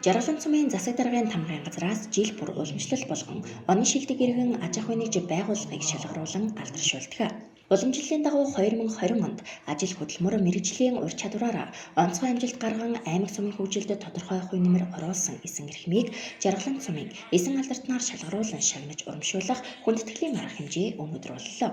Жаргалан сумын засаг даргын тамгын газраас жил бүр уламжлал болгон оны шилдэг иргэн аж ахуйн нэгж байгууллагыг шалгаруулан алдаршуулдаг. Уламжлалын дагуу 2020 онд ажил хөдөлмөр мэргэжлийн ур чадвараараа онцгой амжилт гарган аймаг сумын хөгжилд тодорхой хувь нэмэр оруулсан эсэн эрхмийг Жаргалан сумын эсэн алдартнаар шалгаруулан шагнаж урамшуулах хүндэтгэлийн арга хэмжээ өнөөдөр боллоо.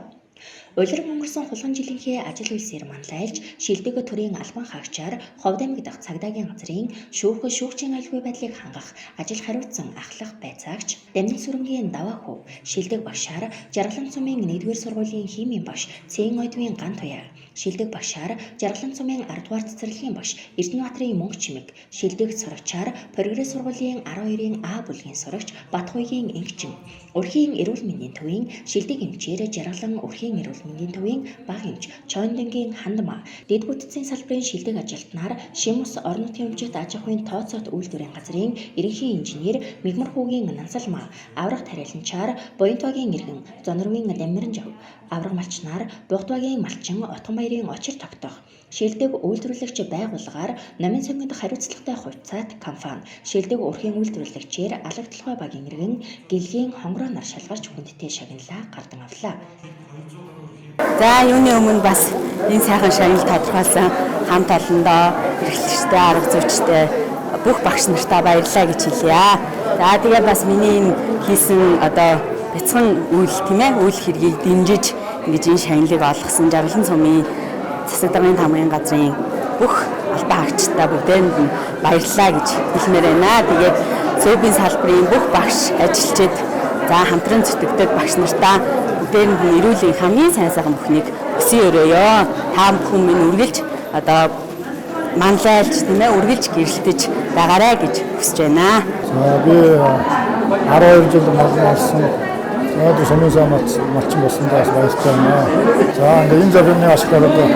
Улиран өнгөрсөн хулган жилийнхээ ажил үйлсээр манлайлж, шилдэг төрийн албан хаагчаар Ховд аймаг дахь цагдаагийн газрын шүүх шүүгчийн аюулгүй байдлыг хангах ажил хариуцсан ахлах байцаагч Дамнин сүрэнгийн Даваа хөв, шилдэг багшаар Жаргалан сумын 1-р сургуулийн химийн багш Цэн ойдвын Ган туяа, шилдэг багшаар Жаргалан сумын 10 дугаар цэцэрлэгийн багш Эрдэнэбаатарын мөнх чимэг, шилдэг сурагчаар Прогресс сургуулийн 12-ын А бүлгийн сурагч Батхуйгийн Энгчин, Өрхийн эрүүл мэндийн төвийн шилдэг эмчээр Жаргалан өрхийн эрүүл мэндийн төвийн баг эмч Чойндонгийн Хандма, дэд бүтцийн салбарын шилдэг ажилтнаар Шимус орон нутгийн өмчт аж ахуйн тооцоот үйлдвэрийн газрын ерөнхий инженер Мигмар хүүгийн Нансалма, аврах тариаланчаар Буянтвагийн иргэн Зонорвын Дамиран жав, авраг малчнаар Бугтвагийн малчин Отгонбаярын очир тогтох, шилдэг үйлдвэрлэгч байгууллагаар Номын сонгинд хариуцлагатай хувьцаат компани, шилдэг өрхийн үйлдвэрлэгчээр Алаг толгой багийн иргэн Гэлгийн хонгороо нар шалгарч хүндтэй шагналаа гардан авлаа. За юуны өмнө бас энэ сайхан шагнал тодорхойлсон хамт олондоо эрхлэгчтэй, арга зүйчтэй бүх багш нартаа баярлалаа гэж хэлье. За тэгээ бас миний энэ хийсэн одоо бяцхан үйл тийм үйл хэргийг дэмжиж ингэж энэ шагналыг олгосон Жаргалан сумын засаг даргын тамгын газрын бүх албан хаагчдаа бүгдээнд нь баярлалаа гэж хэлмээр байна. Тэгээд цөбийн салбарын бүх багш ажилчид за хамтран зүтгэдэг багш нартаа бүгдээнд нь эрүүлийн хамгийн сайн сайхан бүхнийг хүсэн өрөөё. Та бүхэн минь үргэлж одоо манлайлж тийм үргэлж гэрэлтэж байгаарай гэж хүсэж байна. За би 12 жил малын алсан. За сумын сайн малчин болсондоо бас баяртай байна. За ингээ энэ завны ашиглаад одоо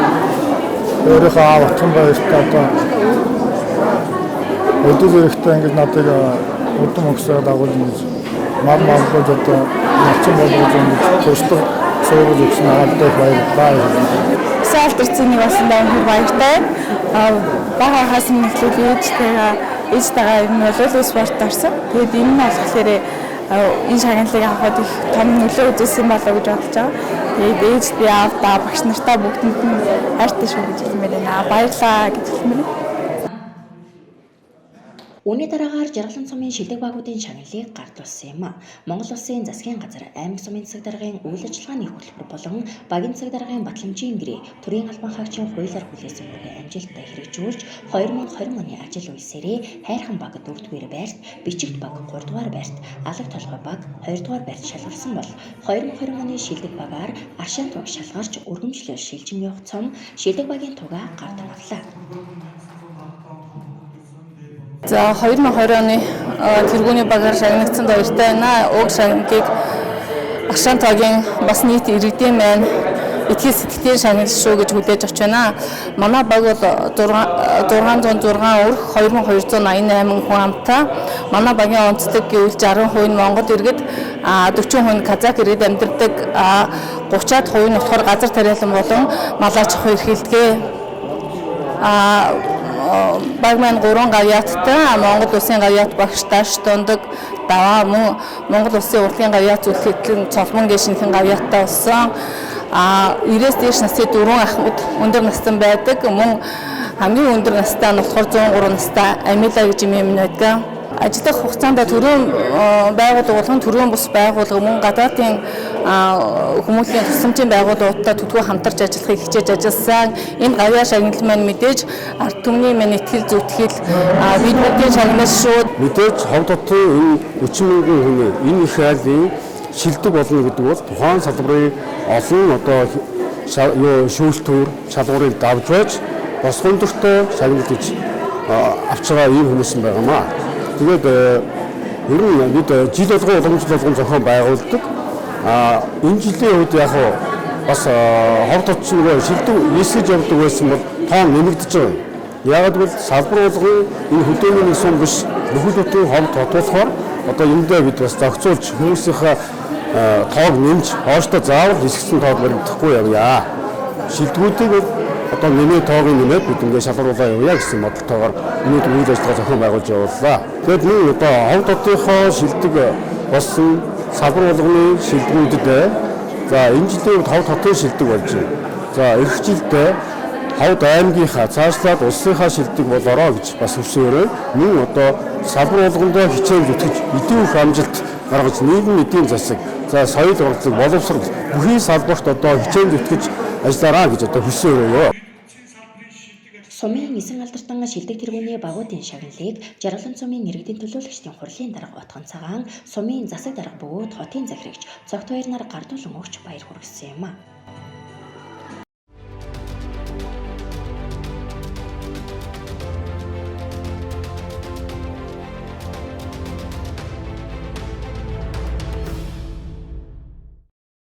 өөрийнхөө аав Батхан баяртай одоо өдөр зэрэгтэй ингэж надыг удам өгсөө дагуулж ингэж мал малгаж одоо малчин болгож ингэж туршлага суугаж өгсөн аавдаа их баярлалаа. Өсөө алдарсан нэг болсондоо үнэхээр баяртай. Бага хаас минь эхлээд ээжтэйгээ ер нь бол спортод орсон. Тэгээд энэ нь болохоор энэ шагналыг авахад их том нөлөө үзүүлсэн болоо гэж бодож байгаа. Тэгээд ээждээ аавдаа багш нартаа бүгдэнд нь хайртай шүү гэж хэлмээр байна. Баярлалаа гэж хэлмээр байна. Үүний дараагаар Жаргалан сумын шилдэг багуудын шагналыг гардуулсан юм. Монгол Улсын засгийн газар аймаг сумын засаг даргын үйл ажиллагааны хөтөлбөр болон багийн засаг даргын батламжийн гэрээ төрийн албан хаагчийн хуулиар хүлээсэн үүргээ амжилттай хэрэгжүүлж 2020 оны ажил үйлсээрээ Хайрхан баг 4-р байрт, Бичигт баг 3-р байрт, Алаг толгой баг 2-р байрт шалгарсан бол 2020 оны шилдэг багаар Аршаан туг шалгарч өргөмжлөл шилжин явах цом шилдэг багийн тугаа гардан авлаа. За 2020 оны тэргүүний багаар шагнагдсанд баяртай байна. Уг шагналыг Аршаан тогийн бас нийт иргэдийн маань итгэл сэтгэлийн шагнал шүү гэж хүлээж авч байна. Манай баг бол 606 өрх 2288 хүн амтай. Манай багийн онцлог гэвэл 60% нь Монгол иргэд, 40% нь Казак иргэд амьдардаг, 30-аад хувь нь болохоор газар тариалан болон мал аж ахуй эрхэлдэг. Баг маань 3 гавьяаттай. Монгол Улсын гавьяат багш Даш Дондог даваа мөн Монгол Улсын урлагийн гавьяат зүйлхэтлэн Цолмон гэх шинэхэн гавьяаттай болсон. 90-ээс дээш насны 4 ахмад өндөр настан байдаг. Мөн хамгийн өндөр настай нь болохоор 103 настай Амила гэж юм юм байдаг. Ажиллах хугацаанд төрийн байгууллага болгон төрийн бус байгууллага мөн гадаадын хүмүүлийн тусламжийн байгууллагуудтай түлхүү хамтарч ажиллахыг хичээж ажилласан. Энэ гавьяа шагнал маань мэдээж ард түмний маань итгэл зүтгэл бид бүгдийн шагнал шүү. Мэдээж Ховд хотын энэ 40 мянган хүний энэ их айлын шилдэг болно гэдэг бол тухайн салбарын олон одоо шүүлтүүр шалгуурыг давж байж босгон өндөртэй шагнал гэж авч байгаа ийм хүмүүс юм байгаамаа. Тэгээд ер нь бид жил болгон уламжлал болгон зохион байгуулдаг. Энэ жилийн үед яг бас Ховд хот чинь нөгөө шилдэг нисгэж явдаг байсан бол тоон нэмэгдэж байгаа юм. Яг гэвэл салбар болгон энэ хөдөөний нэг сум биш нөхөд хотын Ховд хот болохоор одоо эндээ бид бас зохицуулж хүмүүсийнхээ тоог нэмж хооштой заавал нисгсэн тоог баригдахгүй явъя. Шилдэгүүдийг бол одоо нэмээ тоог нэмээд бид ингээд шалгаруулаа явъя гэсэн бодолтойгоор өнөөдөр үйл ажиллагаа зохион байгуулж явууллаа. Тэгээд мөн одоо ховд хотынхоо шилдэг болсон салбар болгоны шилдэгүүдэд за энэ жилийн хувьд ховд хотын шилдэг болж байна. За эх жилдээ Ховд аймгийнхаа цаашлаад улсынхаа шилдэг болоорой гэж бас хүсээрээ мөн одоо салбар болгондоо хичээл зүтгэж илүү их амжилт гаргаж нийгмийн эдийн засаг за соёл урдлаг боловсрол бүхий салбарт одоо хичээл зүтгэж ажиллаараа гэж одоо хүсээрээ. Сумын эсэн алдартан шилдэг тэргүүний багуудын шагналыг Жаргалан сумын иргэдийн төлөөлөгчдийн хурлын дарга Отгон Цагаан, сумын засаг дарга бөгөөд хотын захирагч Цогт Баярнаар гардуулан өгч баяр хүргэсэн юм а.